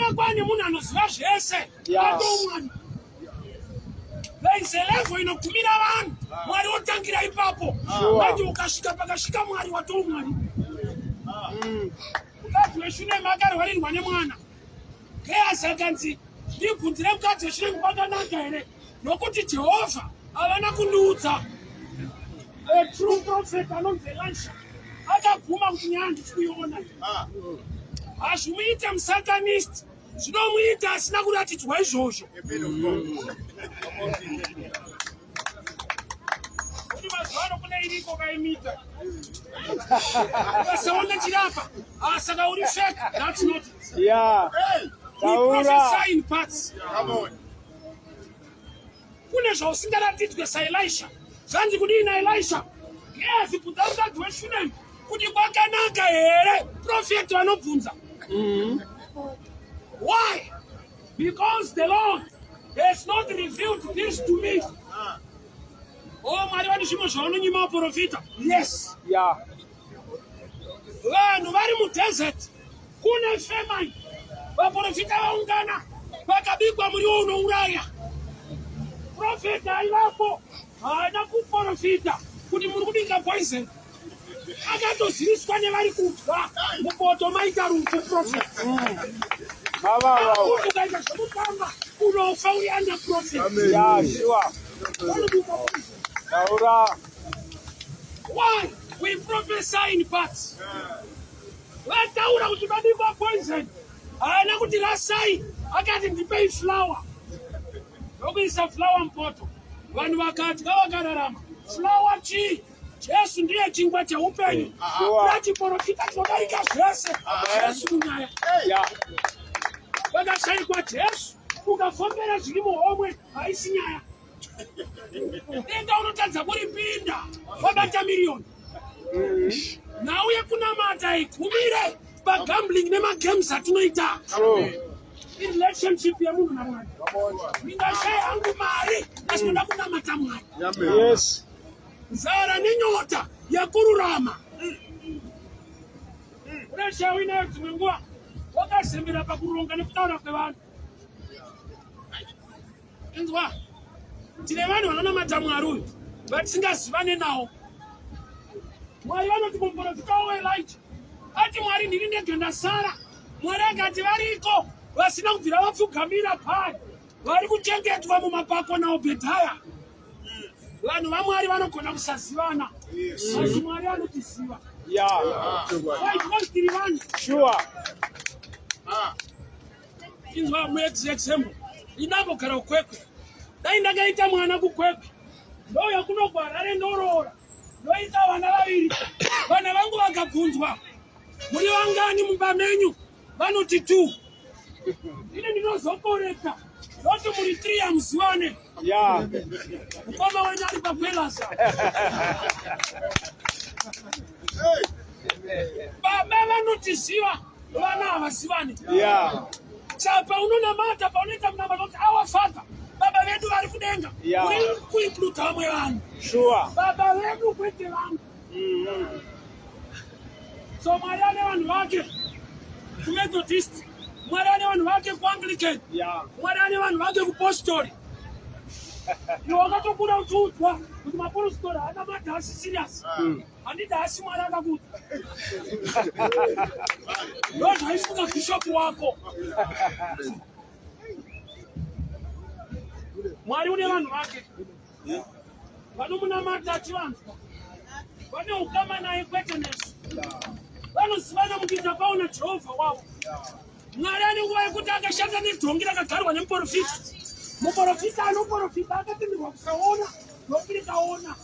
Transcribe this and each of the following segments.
Ukaona kwane munhu anoziva zvese, atomwani. There is a level inogumira vanhu. Mwari wotangira ipapo. Manje ukasvika pakasvika Mwari watomwari. Mukadzi weShunemi akarwarirwa nemwana. Gehazi akanzi ndibvunzire mukadzi wechirungu kwakanaka here nokuti Jehovha havana kundiudza. A true prophet anonzi Elisha akabvuma kuti nyaya handisi kuiona. Hazvimuite musatanist, zvinomuita asina kuratidzwa izvozvo. Kuti mazuva ano kune iriko kaimita. Ukasaona chirapa, ah, saka uri fake. That's not it. Yeah. We prophesy in parts. Come on. Kune zvausingaratidzwe saElisha. Zvanzi kudii naElisha? Gehazi bvunza mukadzi weShunemi kuti kwakanaka here? Prophet vanobvunza. Why? Because the Lord has not revealed this to me. Oh, Mwari vane zvimwe zvavanonyima vaprofita. Yes. Yeah. Vanhu vari mudesert kune famine. Vaprofita vaungana vakabikwa muriwo unouraya. Profeta aivapo haana kuprofita kuti muri kubika poison. Akatoziviswa nevari kudya mupoto maita rufu prophet. Ukaita zvekutamba unofa uri under prophet. Yeah, sure. Taura. Why? We prophesy in parts. Vataura kuti babikwa poison. Haana kuti rasai, akati ndipei flour. Ndokuisa flour mupoto. Vanhu vakadya vakararama. Flour chii? Jesu ndiye chingwa cheupenyu. Sure. Chiporofita chinodarika zvese. Jesu munyaya. Yeah. Pakashaikwa Jesu, ukafambira zviri muhomwe haisi nyaya. Denga unotadza kuripinda wabata miriyoni. Nhau yekunamata igumire pagambling nemagames atinoita. True. Relationship yemunhu naMwari. Ndingashaya hangu mari asi ndoda kunamata Mwari. Yes. Nzara nenyota yekururama. Pressure uinayo dzimwe nguva wakazembera pakuronga nekutaura kwevanhu. Inzwa, tine vanhu vanonamata Mwari uyu vatisingazivane nawo. Mwari vanoti kumuprofita wavo Elijah, ati Mwari ndini ndega ndasara. Mwari akati variko vasina kubvira vapfugamira pari, vari kuchengetwa mumapako naObhedhaya. Vanhu vaMwari vanogona kusazivana, asi Mwari anotiziva. Yeah. Why? Because tiri vanhu. Sure. Inzwa muexample, ndinambogara kuKwekwe, dai ndakaita mwana kuKwekwe, ndouya kuno kuHarare ndoroora, ndoita vana vaviri. Vana vangu vakabvunzwa muri vangani mumba menyu, vanoti 2. Ini ndinozokoreka ndoti muri 3 hamuziwane. Yeah. Mukoma wenyu ari pakwelasa. Baba vanotiziva, vana havazivani. Yeah. Chapa unonamata paunoita munamato kuti our father, baba vedu vari kudenga. Yeah. Uri kuinclude vamwe vanhu. Sure. Baba vedu kwete vangu. So Mwari ane vanhu vake kuMethodist, Mwari ane vanhu vake kuAnglican, Yeah. Mwari ane vanhu vake kupostori. Iwe wakatokura uchiudzwa kuti mapostori haana mati haasi serious. Handiti haasi Mwari akakuudza. Ndozvaifunga bishop wako. Mwari une vanhu vake vanomunamata achivanzwa, vane ukama naye kwete nesu, vanozivana mukuita kwavo naJehovha wavo. Mwari ane nguva yekuti akashanda nedhongi rakagarwa nemuporofita. Muporofita anoporofita akatenderwa kusaona, dhongi rikaona.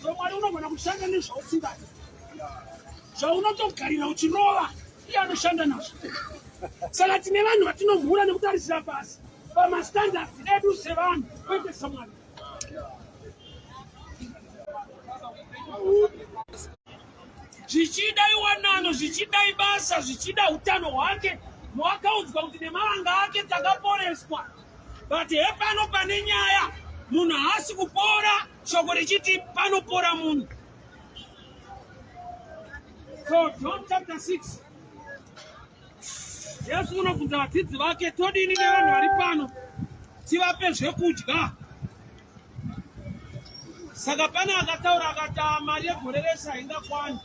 So Mwari unogona kushanda nezvausingadi, zvaunotogarira uchirova, iye anoshanda nazvo. Saka tine vanhu vatinomhura nekutarisira pasi pamastandards edu sevanhu, kwete saMwari. Zvichida iwanano, zvichida ibasa, zvichida utano hwake. Wakaudzwa kuti nemavanga ake takaporeswa, but hepano pane nyaya, munhu haasi kupora, shoko richiti panopora munhu. So John chapter 6. Jesu unobvunza vadzidzi vake, todini nevanhu vari pano tivape zvekudya? Saka pane akataura akati ah, mari yegore rese haingakwani.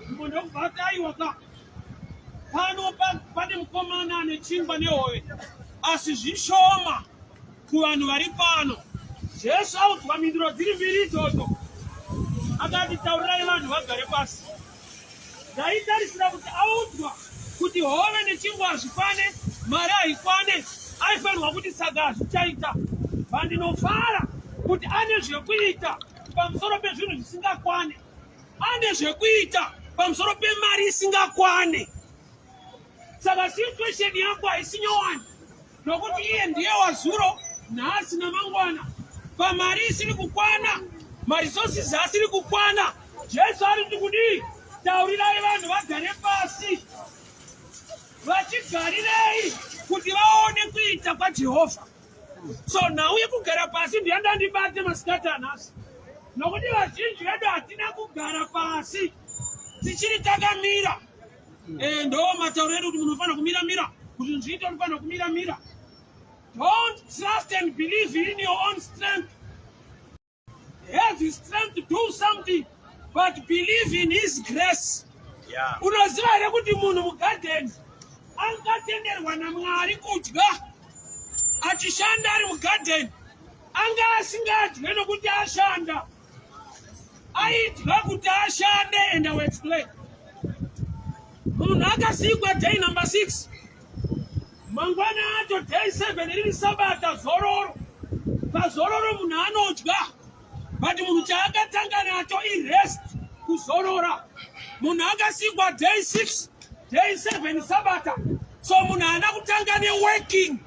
Mumwe ndokubva ati aiwa ka, pano pane mukomana ane chingwa nehove, asi zvishoma kuvanhu vari pano. Jesu audzwa mhinduro dziri mbiri idzodzo, akati taurirai vanhu vagare pasi. Ndaitarisira kuti audzwa kuti hove nechingwa hazvikwane, mari haikwane, aifanirwa kuti saka hazvichaita. Vandinofara kuti ane zvekuita pamusoro pezvinhu zvisingakwane, ane zvekuita pamusoro pemari isingakwane. Saka situation yako haisi nyowani nokuti iye ndiye wazuro nhasi namangwana. Pamari isiri kukwana, maresources asiri kukwana, Jesu ari kuti kudii? Taurirai vanhu vagare pasi, vachigarirei kuti vaone kuita kwaJehovha. So nhau yekugara pasi ndiyo ndandibate masikati anhasi, nokuti vazhinji vedu hatina kugara pasi, tichiri takamira. Eh, ndo matauro edu kuti munhu unofanira kumira mira kuti zviite unofanira kumira mira. Don't trust and believe in your own strength. Have the strength to do something but believe in his grace. Yeah. Unoziva here kuti munhu mugadheni angatenderwa naMwari kudya achishanda ari mugadheni anga asingadye nokuti ashanda aidya kuti ashande and I will explain. Munhu akasikwa day number 6 mangwana acho day 7 riri sabata zororo. Pazororo munhu anodya but munhu chaakatanga nacho irest kuzorora. Munhu akasikwa day 6 day 7 sabata so munhu haana kutanga neworking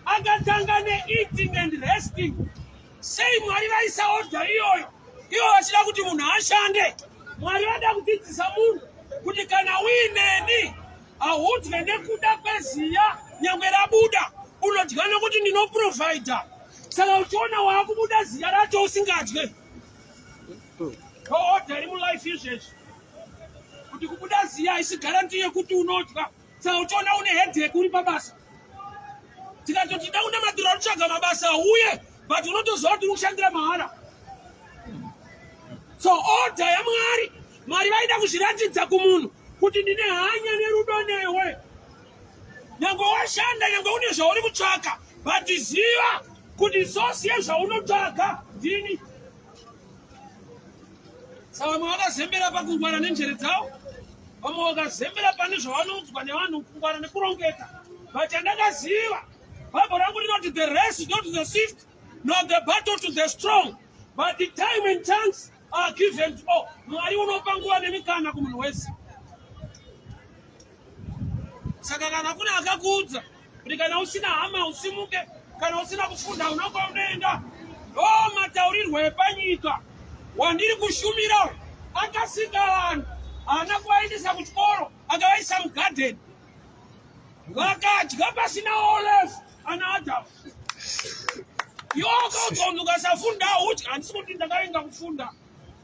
akatanga neeating and resting. Sei Mwari vaisa order iyoyo ivo vachida kuti munhu ashande? Mwari vada kudzidzisa munhu kuti kana uineni haudye nekuda kweziya nyangwe rabuda unodya nekuti ndinoprovhaidha. Saka uchiona waakubuda ziya racho usingadye order iri mulife izvezvi kuti kubuda ziya haisi garanti yekuti unodya. Saka uchiona une headache uri pabasa tikatoti da kunamatira unotsvaga mabasa uye but unotoziva kuti uri kushandira mahara. So order yaMwari, Mwari vaida kuzviratidza kumunhu kuti ndine hanya nerudo newe, nyange washanda, nyange une zvauri kutsvaka, but ziva kuti source yezvaunotsvaga ndini. Saka vamwe vakazembera pakungwara nenjere dzavo, vamwe vakazembera pane zvavanoudzwa nevanhu kungwara nekurongeka. But chandakaziva, Bible rangu rinoti the race is not to the swift nor the battle to the strong, but the time and chance are given to all. Mwari unopa nguva nemikana kumunhu wese. Saka kana kune akakuudza kuti kana usina hama usimuke, kana usina kufunda unonga unoenda, ndo mataurirwo epanyika. Wandiri kushumira akasika vanhu, haana kuvaendesa kuchikoro, akavaisa mugadheni, vakadya pasina olefu ana Adamu. Iwe wakaudzwa kunzi ukasafunda haudyi. Handisi kuti ndakavenga kufunda,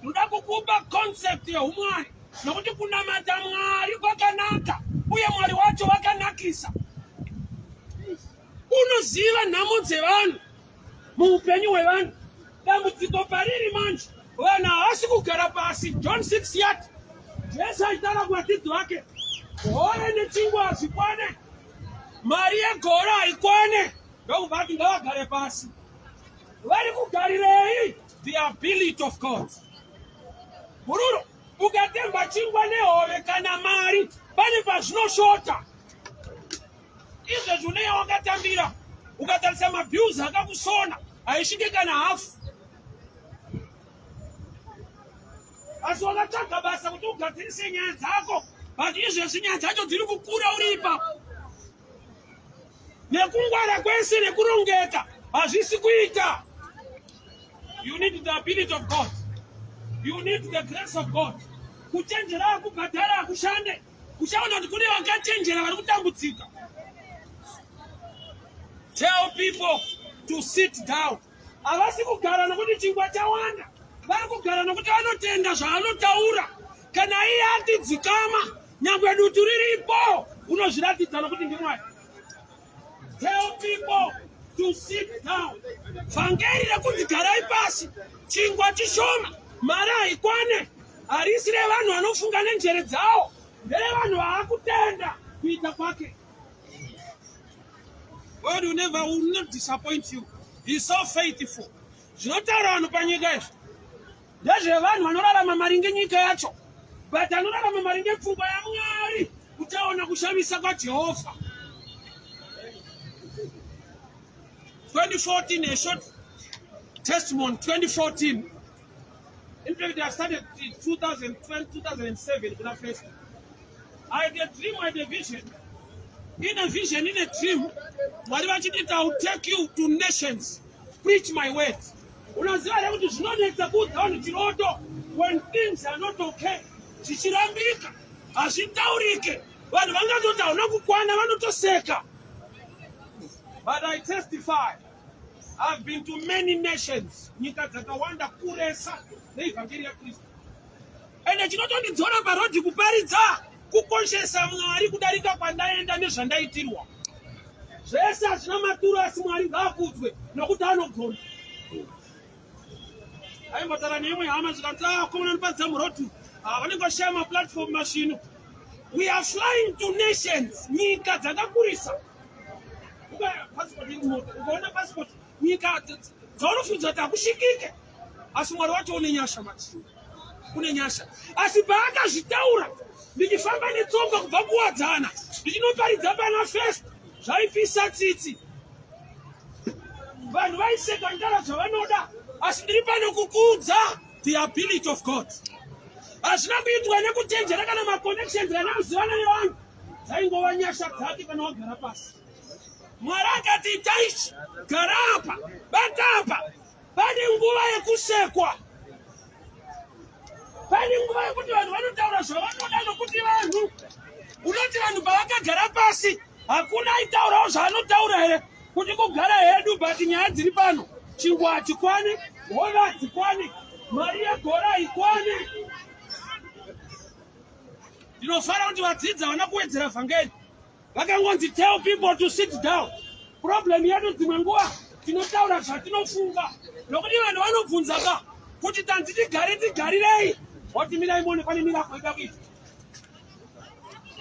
ndoda kukupa concept yehumwari, nokuti kunamata Mwari kwakanaka uye Mwari wacho wakanakisa. Unoziva nhamo dzevanhu muupenyu hwevanhu, dambudziko pariri manje, vanhu havasi kugara pasi. John 6 yati Jesu achitaura kuvadzidzi vake, hove nechingwa hazvikwane, mari yegoro haikwane, ndokubva ati ngavagare pasi. Vari kugarirei? The ability of God. Bhururu, ukatemba chingwa nehove kana mari, pane pazvinoshota. Izvezvi unenge wakatambira, ukatarisa mabills akakusona, haisvike kana hafu. Asi wakatsvaga basa kuti ugadzirise nyaya dzako, but izvezvi nyaya dzacho dziri kukura uri ipapo. Nekungwara kwese nekurongeka hazvisi kuita. You need the ability of God. You need the grace of God. Kuchenjera hakubhadhara hakushande. Uchaona kuti kune vakachenjera vari kutambudzika. Tell people to sit down. Havasi kugara nokuti chingwa chawanda, vari kugara nokuti vanotenda zvaanotaura. Kana iye ati dzikama, Nyangwe dutu riripo, unozviratidza nokuti ndiMwari. Tell people to sit down. Vhangeri rekunzi garai pasi, chingwa chishoma, mari haikwane, harisi revanhu vanofunga nenjere dzawo, nderevanhu vaakutenda kuita kwake. God will never will not disappoint you. He is so faithful. Zvinotaura vanhu panyika izvi ndezvevanhu vanorarama maringe nyika yacho, but anorarama maringe pfungwa yaMwari uchaona kushamisa kwaJehovha. 2014, a short testimony. 2014, in fact I started in 2020, 2007 kuna first. I had a dream, I had a vision. In a vision, in a dream, Mwari vachiti, I will take you to nations, preach my word. Unoziva here kuti zvinonetsa kuudza vanhu chiroto when things are not okay, zvichirambika, hazvitaurike. Vanhu vangatoti hauna kukwana, vanotoseka. But I testify, I've been to many nations, nyika dzakawanda kuresa neivhangeri yaKristu. Ende chinotondidzora parodhi kuparidza kukoshesa Mwari kudarika kwandaenda nezvandaitirwa. Zvese hazvina maturo asi Mwari ngaakudzwe nokuti anogona. Aimbotaura neimwe hama zvikanzi ah, komana noparidza murodhi ah, vanenge vashaya maplatform masvino. We are flying to nations, nyika dzakakurisa. Ukaona passport nyika dzaunofunza kuti hakusvikike, asi Mwari wacho une nyasha mati une nyasha. Asi paakazvitaura ndichifamba netsonga kubva kuwadzana ndichinoparidza pana first, zvaipisa tsitsi. Vanhu vaiseka ndara zvavanoda, asi ndiri pano kukuudza the ability of God. Hazvina kuitwa nekuchenjera kana maconnections kana kuzivana nevanhu, dzaingova nyasha dzake kana wagara pasi. Mwari akati ita ichi, gara apa, bata apa. Pane nguva yekusekwa, pane nguva yekuti vanhu vanotaura zvavanoda, nokuti vanhu unoti vanhu pavakagara pasi hakuna aitaurawo zvaanotaura here kuti kugara hedu, but nyaya dziri pano, chingwa hachikwani, hove hadzikwani, mari yegora haikwane. Ndinofara kuti vadzidzi havana kuwedzera vhangeri, vakangonzi tell people to sit down. Problem yedu dzimwe nguva tinotaura zvatinofunga, nokuti vanhu vanobvunza ka kuti tanzi tigare tigarirei, wati mirai muone pane mirako ida kuita.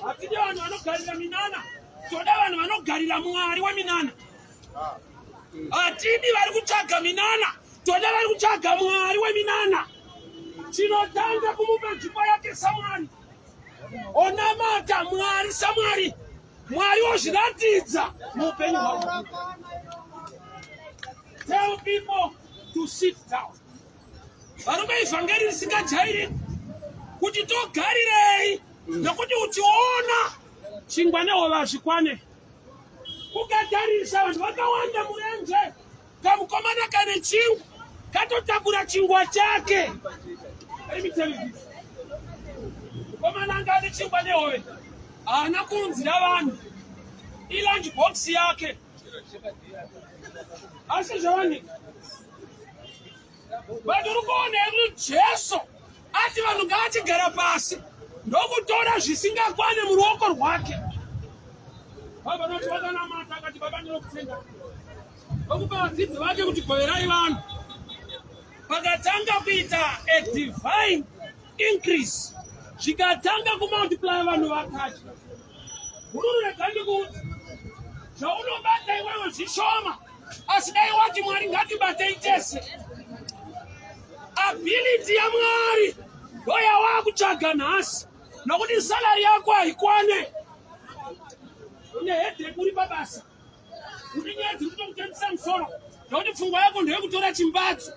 Hatidi vanhu vanogarira minana, toda vanhu vanogarira Mwari weminana. Hatidi vari kutsvaga minana, toda vari kutsvaga Mwari weminana. Chinotanga kumupa nzvimbo yake saMwari, onamata Mwari saMwari, Mwari wozviratidza muupenyu hwako. Tell people to sit down. Varume, ivhangeri risingajairi kuti togarirei, nokuti uchiona chingwa nehove hazvikwane. Ukatarisa vanhu vakawanda murenje, kamukomana kane chingwa katotakura chingwa chake. Let me tell you this. Mukomana anga ane chingwa nehove haana kuunzira vanhu ilunch box yake, asi zvawanika. But uri kuona here kuti Jesu ati vanhu ngavachigara pasi ndokutora zvisingakwane muruoko rwake. Baba vanoti vakanamata akati baba ndinokutenda, ndokupa vadzidzi vake kuti goverai vanhu. Pakatanga kuita a divine increase, zvikatanga kumultiply, vanhu vakadya. Gururu, rega ndikuudze, zvaunobata iwewe zvishoma, asi dai wati Mwari ngatibatei tese. Ability yaMwari ndo yawakutsvaga nhasi, nokuti salary yako haikwane, une headache uri pabasa, une nyaya dziri kutokutambisa musoro, nokuti pfungwa yako ndeyekutora chimbadzo.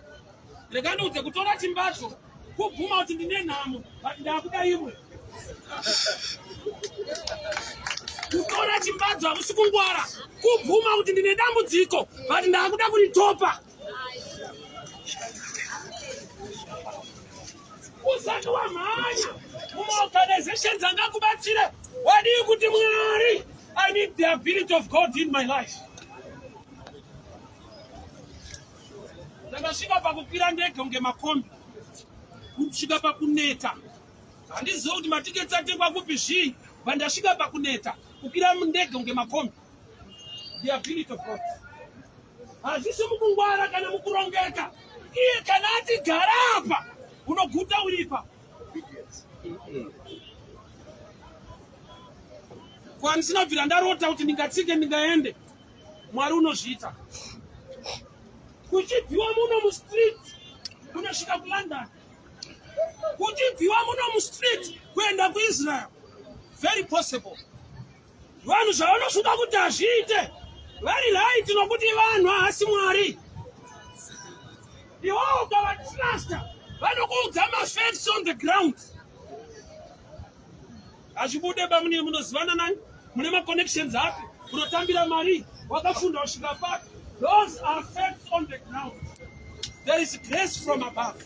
Rega ndiudze, kutora chimbadzo kubvuma kuti ndine nhamo, but ndakuda imwe. Kutora chimbadzo hakusi kungwara, kubvuma kuti ndine dambudziko, but ndakuda kuritopa. Usati wamhanya mumaorganizations angakubatsire, wadii kuti Mwari, I need the ability of God in my life. Ndakasvika pakukwira ndege kunge makombi, kusvika pakuneta. Handizivi kuti matiketsi atengwa kupi zvii, but ndasvika pakuneta kukwira mundege kunge makombi. The ability of God. Hazvisi mukungwara kana mukurongeka. Iye kana ati gara apa, unoguta uri ipapo. Kwandisina kubvira ndarota kuti ndingatsike ndingaende. Mwari unozviita. Kuchibviwa muno mustreet kunosvika kuLondon. Kuchibviwa muno mustreet kuenda kuIsrael. Very possible. Vanhu zvavanofunga kuti hazviite vari right nokuti vanhu haasi Mwari. Iwawo ukavatrusta vanokuudza mafacts on the ground. Hazvibude bamunini, munozivana nani? Mune maconnections api? Unotambira mari? Wakafunda kusvika papi? Those are facts on the ground. There is grace from above.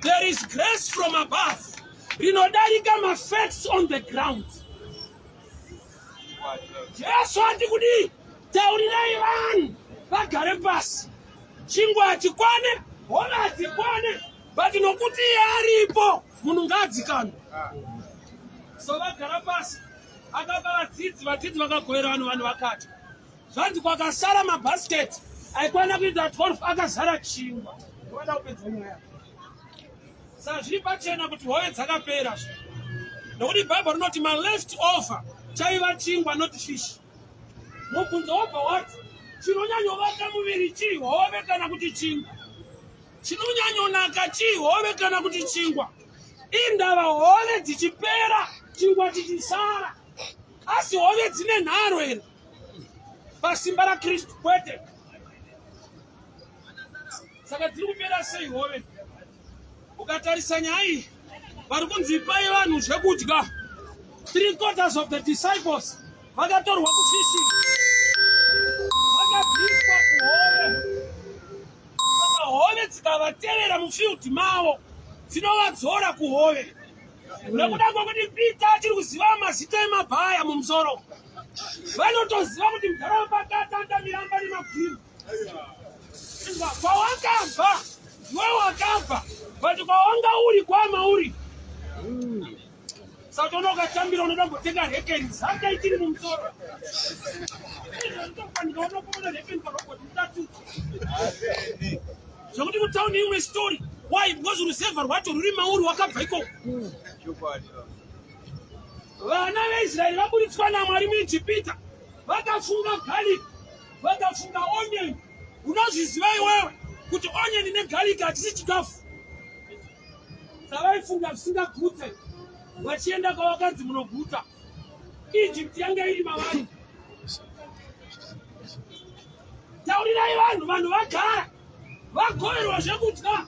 There is grace from above. Rinodarika mafacts on the ground. Jesu ati kudii? Taurirai vanhu vagare pasi. Chingwa hachikwane, hove hadzikwane, but nokuti iye aripo munhu ngaadzikane. So vagara pasi, akapa vadzidzi, vadzidzi vakagovera vanhu, vanhu vakati zvanzi kwakasara mabhasiketi aikwana kuita 12 akazara chingwa. Ndovada kupedza nyaya. Saka zviri pachena kuti hove dzakapera zve. Nokuti Bhaibheri rinoti ma left over chaiva chingwa not fish. Mubvunzo wobva wati chinonyanyovaka muviri chii, hove kana kuti chingwa? Chinonyanyonaka chii, hove kana kuti chingwa? Indava hove dzichipera chingwa chichisara, asi hove dzine nharo here pasimba raKristu? Kwete. Saka dziri kupera sei hove? Ukatarisa nyaya iyi, vari kunzi ipai vanhu zvekudya. 3/4 of the disciples vakatorwa kufishing, vakabviswa kuhove. Saka hove dzikavatevera mufield mavo dzinovadzora kuhove, nekuda kwekuti Peter achiri kuziva mazita emabhaya mumusoro. Vanotoziva kuti mudhara pakatanda miramba nemagwiri. Kwawakabva ndiwe wakabva, but kwawanga uri kwamauri. Saka unoona ukatambira unoda kumbotenga rekeni zaka ichiri mumusoro. Zvekuti kutauni imwe story. Why? Because ruzevha rwacho ruri mauri wakabva ikoko. Vana veIsraeri vaburitswa naMwari muIjipita vakafunga garlic, vakafunga onion. Unozviziva iwewe kuti onion negarlic hachisi chikafu. Savaifunga zvisingagutse vachienda kwavakanzi munoguta. Egypt yanga iri mavari. Taurirai vanhu, vanhu vagara vagoverwa zvekudya,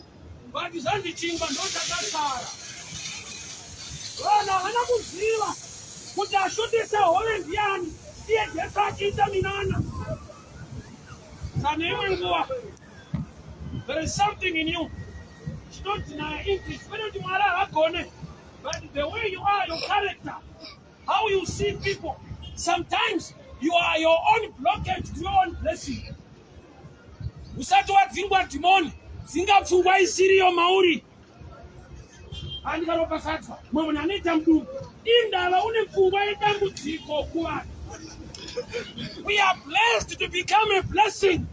but zvanzi chingwa ndo chakasara. Vanhu havana kuziva kuti ashotesa hove ndiani, iye Jesu achiita minana. Kana imwe nguva there is something in you chinodinaya increase, kwete kuti Mwari havagone, but the way you are, your character, how you see people, sometimes you are your own blockage to your own blessing. Usati wadzingwa dhimoni, dzinga pfungwa isiriyo mauri. Andikaropafadzwa mumwe munhu anoita mudumbu, indava une pfungwa yedambudziko kuvanhu. We are blessed to become a blessing.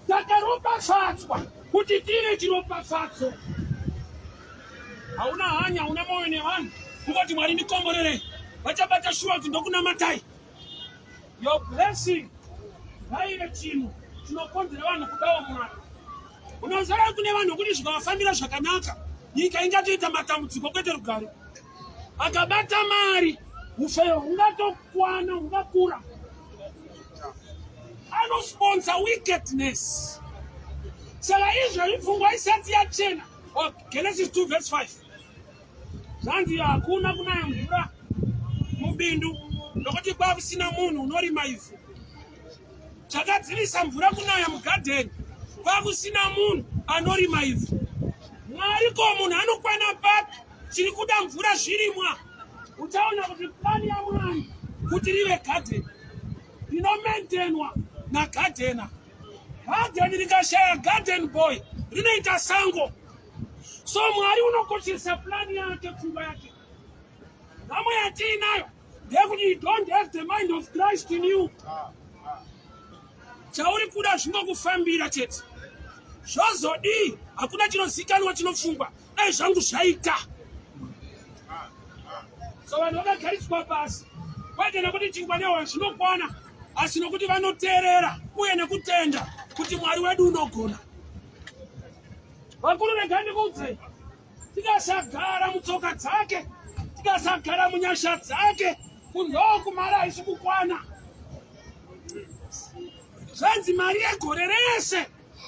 Takaropafadzwa kuti tive chiropafadzo. Hauna hanya, hauna mwoyo nevanhu, kungoti Mwari ndikomborerei, vachabata shuwa kuti ndokunamatai. Your blessing ngaive chinhu chinokonzera vanhu kudawo Mwari. Unoziva kune vanhu vokuti zvikavafambira zvakanaka nyika ingatoita matambudziko kwete rugare. Akabata mari ufeyo hungatokwana hungakura. Anosponsor wickedness. Saka izvo ipfungwa isati yachena. Genesis 2 verse 5. Zvanzi hakuna kunaya mvura mubindu nokuti kwakusina munhu unorima ivhu. Chakadzivisa mvura kunaya mugadheni kwakusina munhu anorima ivhu. Mwari ko munhu anokwana papi? Chiri kuda mvura zvirimwa. Uchaona kuti plani yaMwari kuti rive gadheni rinomaintainwa nagadhena. Gadheni rikashaya garden boy rinoita sango. So Mwari unokoshesa plani yake, pfungwa yake. Nhamo yatiinayo ndeyekuti you don't have the mind of Christ in you. Chauri kuda zvingokufambira chete. Zvozodii? Hakuna chinozikanwa chinofungwa. Dai zvangu zvaita. So vanhu vakagariswa pasi kwete nekuti chingwa nehwai zvinokwana, asi nokuti vanoteerera uye nekutenda kuti Mwari wedu unogona. Vakuru regai ndikuudzei, tikasagara mutsoka dzake, tikasagara munyasha dzake, kunzoo mari haisi kukwana. Zvanzi mari yegore rese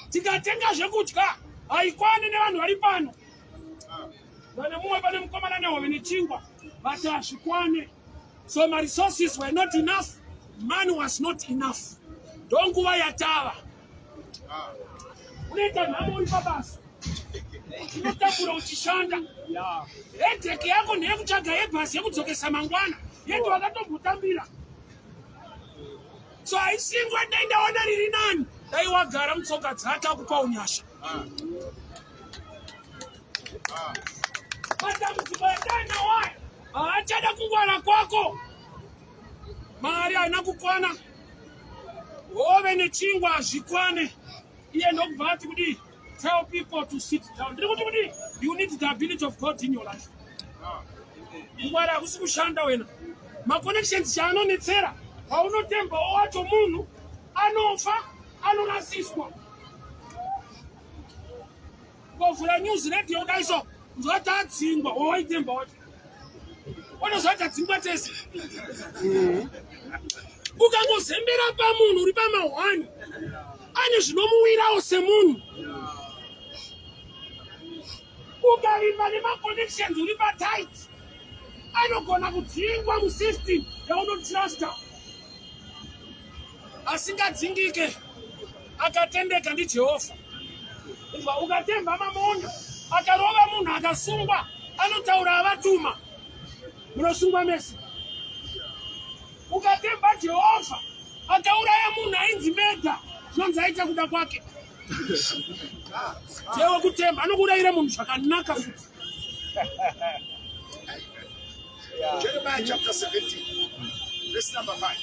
tikatenga zvekudya haikwani nevanhu vari pano. Vane mumwe pane mukomana nehove nechingwa vati hazvikwane. So my resources were not enough, money was not enough. Ndonguva yatava. Unoita nhamo uri pabasa, unotambura uchishanda, headache yako ndeyekutsvaga yebhasi yekudzokesa mangwana, yeti wakatombotambira. So haisingwa dai ndaona riri nani, dai wagara mutsoka dzake akupa unyasha. Matambudziko yatanawo aya haachada kungwara kwako. Mari haina kukwana, hove nechingwa hazvikwane. Iye ndokubva ati kudii? Tell people to sit down. Ndiri kuti kudii? You need the ability of God in your life. Kungwara hakusi kushanda wena. Maconnections chaanonetsera paunotembawo wacho munhu anofa anorasiswa. Ngovhura news radio kudai so nzwa tadzingwa wawaitemba wacho unozwa tadzingwa tese. Ukangozembera pamunhu uri pamahwani ane zvinomuwirawo semunhu. Ukavimba nemaconnections uri patight anogona kudzingwa musystem yaunotrusta. Asingadzingike akatendeka ndiJehovha. Ukatemba mamona akarova munhu akasungwa anotaura avatuma munosungwa mese. Ukatemba Jehovha akauraya munhu ainzi mega zvinonzi aita kuda kwake. Jewe kutemba anokuurayira munhu zvakanaka futi. Jeremiah chapter 17, verse number 5.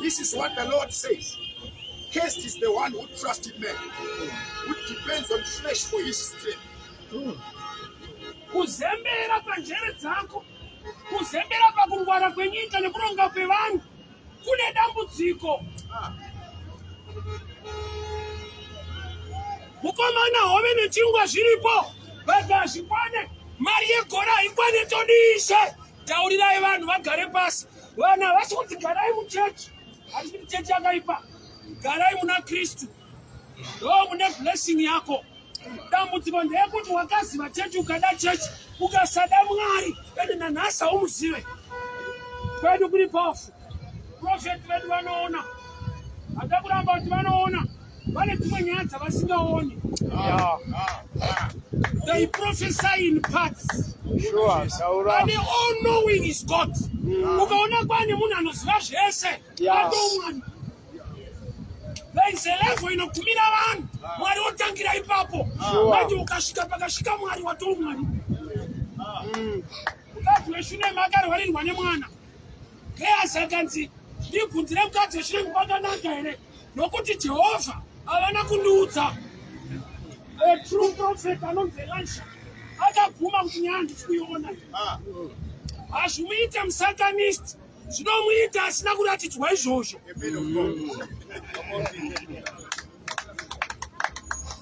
This is what the Lord says. Cursed is the one who trusts in man, who depends on flesh for his strength. Kuzembera panjere dzako, kuzembera pakungwara kwenyika nekuronga kwevanhu kune dambudziko. Mukomana, hove nechingwa zviripo, but hazvikwane. Mari yegore haikwane, todiishe. Taurirai vanhu vagare pasi. Vanhu havasi kuti garai muchechi, hatisi kuti chechi yakaipa. Garai muna Kristu, ndo mune blessing yako. Dambudziko ndeyekuti wakaziva chechi, ukada chechi, ukasada Mwari, ende nanhasi haumuzive. Kwedu kuri pofu, prophet vedu vanoona, hada kuramba kuti vanoona, vane dzimwe nyaya dzavasingaoni. They prophesy in parts. Sure, taura. Ane all knowing is God. Ukaona kwane munhu anoziva zvese, atomwani. There is a level inogumira vanhu, Mwari otangira ipapo. Manje ukasvika pakasvika Mwari watoo Mwari. Mukadzi weShunemi akarwarirwa nemwana. Gehazi akanzi ndibvunzire mukadzi weShunemi kwakanaka here, nokuti Jehovha havana kundiudza. A true prophet anonzi Elisha akabvuma kuti nyaya handisi kuiona. Hazvimuite musatanist, zvinomuita asina kuratidzwa izvozvo.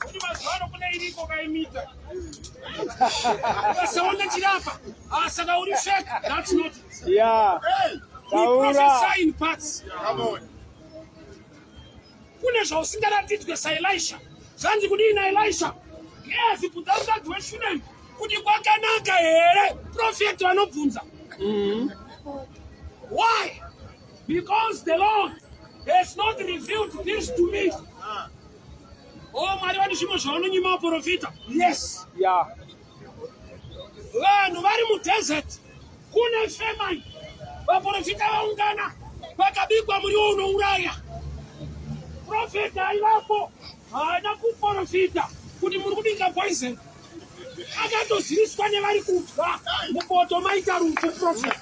Kuti mazuva ano kune iriko kaimita ukasaona chirapa, saka uri fake. That's not it. We Taura. prophesy in parts. Come on. Kune zvausingaratidzwe saElisha. Zvanzi kudii naElisha? Gehazi, bvunza mukadzi weShunemi kuti kwakanaka here. Prophet vanobvunza. Why? Because the Lord has not revealed this to me. Oh, Mwari vane zvimwe zvavanonyima vaprofita. Yes. Vanhu vari mudesert, kune famine, vaprofita vaungana, vakabikwa muriwo unouraya. Profeta aivapo haana kuprofita kuti muri kubika poison. Akatoziviswa nevari kudya mupoto maita rufu prophet.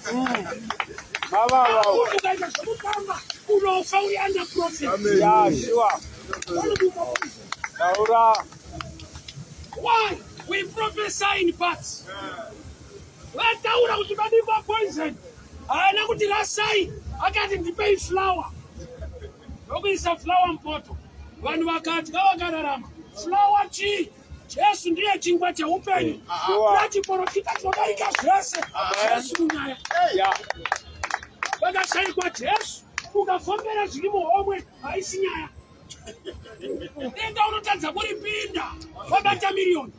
Mavava. Ukaita zvekutamba unofa uri under prophet. Yeah, sure. Vanobikwa poison. Taura. Why? We prophesy in parts. Vataura kuti vabikwa poison. Haana kuti rasai, akati ndipei flour. Ndokuisa flour mupoto. Vanhu vakadya vakararama. Flour chii? Jesu ndiye chingwa cheupenyu. Sure. Kuna chiporofita chinodarika zvese. Jesu munyaya. Yeah. Vakashaikwa Jesu, ukafambira zviri muhomwe haisi nyaya. Denga unotadza kuripinda wabata miriyoni.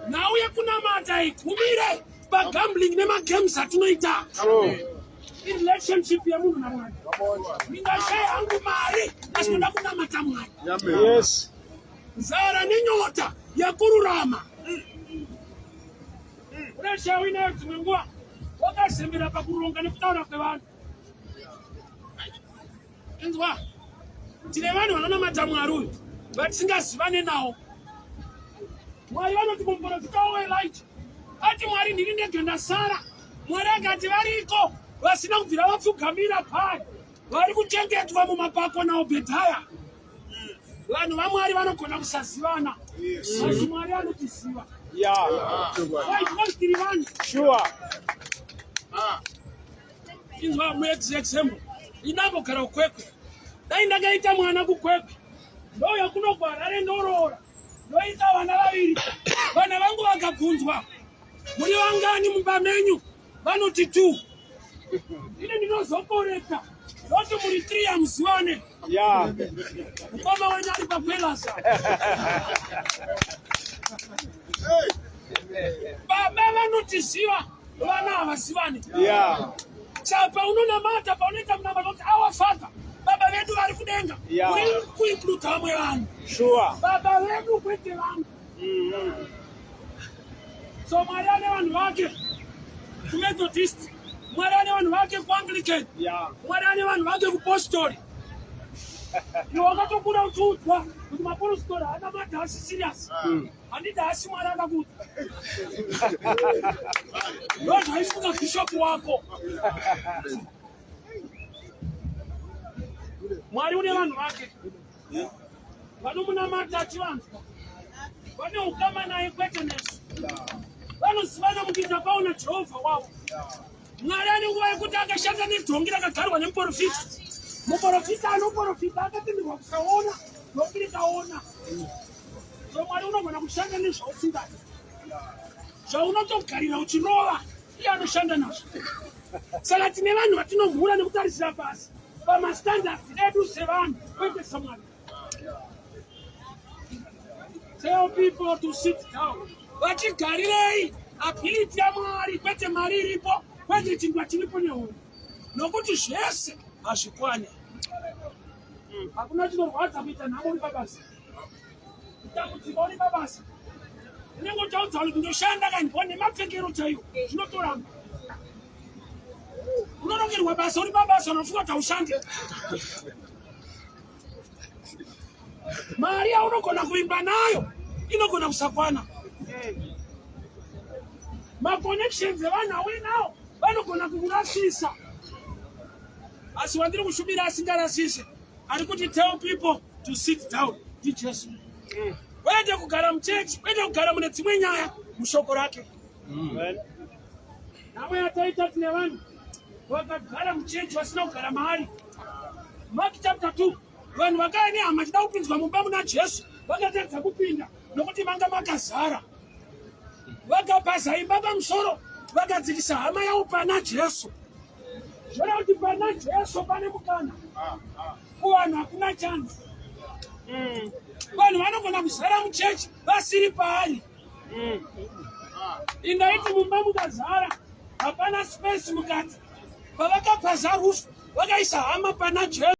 Nhau yekunamata igumire pagambling nemagames atinoita. True. Irelationship yemunhu naMwari. Ndingashaya hangu mari asi ndoda kunamata Mwari. Yes. Nzara nenyota yekururama. Une uinayo dzimwe nguva wakazembera pakuronga nekutaura kwevanhu. Inzwa, tine vanhu vanonamata Mwari uyu vatisingazivane nawo. Mwari vanoti kumuprofita waElija, ati Mwari ndini ndega ndasara. Mwari akati variko vasina kubvira vapfugamira pari, vari kuchengetwa mumapako naObhedhaya. Vanhu vaMwari vanogona kusazivana, asi Mwari anotiziva. Yeah. Why? Because tiri vanhu. Sure. Inzwa muexample, indambogara kuKwekwe, dai ndakaita mwana kuKwekwe, ndouya kuno kuHarare ndoroora, ndoita vana vaviri. Vana vangu vakabvunzwa, muri vangani mumba menyu? Vanoti 2. Ine ndinozokoreka ndoti muri 3 hamuzivane. Yeah. Mukoma wenyu ari pakwelasa. Baba vanotiziva, vana havazivani. Yeah. Chapa unonamata paunoita munamato kuti our Father, baba vedu vari kudenga. Yeah. Uri kuinclude vamwe vanhu. Sure. Baba vedu kwete vangu. So Mwari ane vanhu vake kuMethodist, Mwari ane vanhu vake kuAnglican, Yeah. Mwari ane vanhu vake kupostori. Iwe wakatokura uchiudzwa kuti mapostori haana madhasi serious. Handiti asi Mwari akakuudza. Ndo zvaifunga bhishopu wako. Mwari une vanhu vake vanomunamata achivanzwa, vane ukama naye kwete nesu, vanozivana mukuita kwavo naJehovha wavo. Mwari ane nguva yekuti akashanda nedhongi rakagarwa nemuprofita. Muprofita anoprofita akatenderwa kusaona, dhongi rikaona. So Mwari unogona kushanda nezvausingadi, zvaunotogarira uchirova, iye anoshanda nazvo. Saka tine vanhu vatinomhura nekutarisira pasi pamastandards edu sevanhu, kwete saMwari. Tell people to sit down. Vachigarirei ability yaMwari, kwete mari iripo, kwete chingwa chiripo nehuni, nokuti zvese hazvikwani. Hakuna chinorwadza kuita nhamo uri pabasa, kutambudzika uri pabasa. Unenge uchaudza kuti ndoshanda kani nemapfekero chaiwo zvinotoramba. Unorongerwa basa uri pabasa, unofunga kuti haushandi. Mari yaunogona kuvimba nayo inogona kusakwana. Maconnections evanhu auinawo vanogona kukurasisa, asi wandiri kushumira asingarasise ari kuti tell people to sit down ndiJesu. Kwete kugara muchechi, kwete kugara mune dzimwe nyaya, mushoko rake. Nhamo yataita, tine vanhu vakagara muchechi vasina kugara maari. Mark chapter 2, vanhu vakaya nehama chida kupinzwa mumba muna Jesu, vakatadza kupinda nokuti manga makazara. Vakapaza imba pamusoro, vakadzikisa hama yavo pana Jesu. Zvoreva kuti pana Jesu pane mukana, kuvanhu hakuna chance. Vanhu vanogona kuzara muchechi vasiri paari. Indaiti mumba mukazara hapana space mukati. Pavakapaza roof vakaisa hama pana Jesu.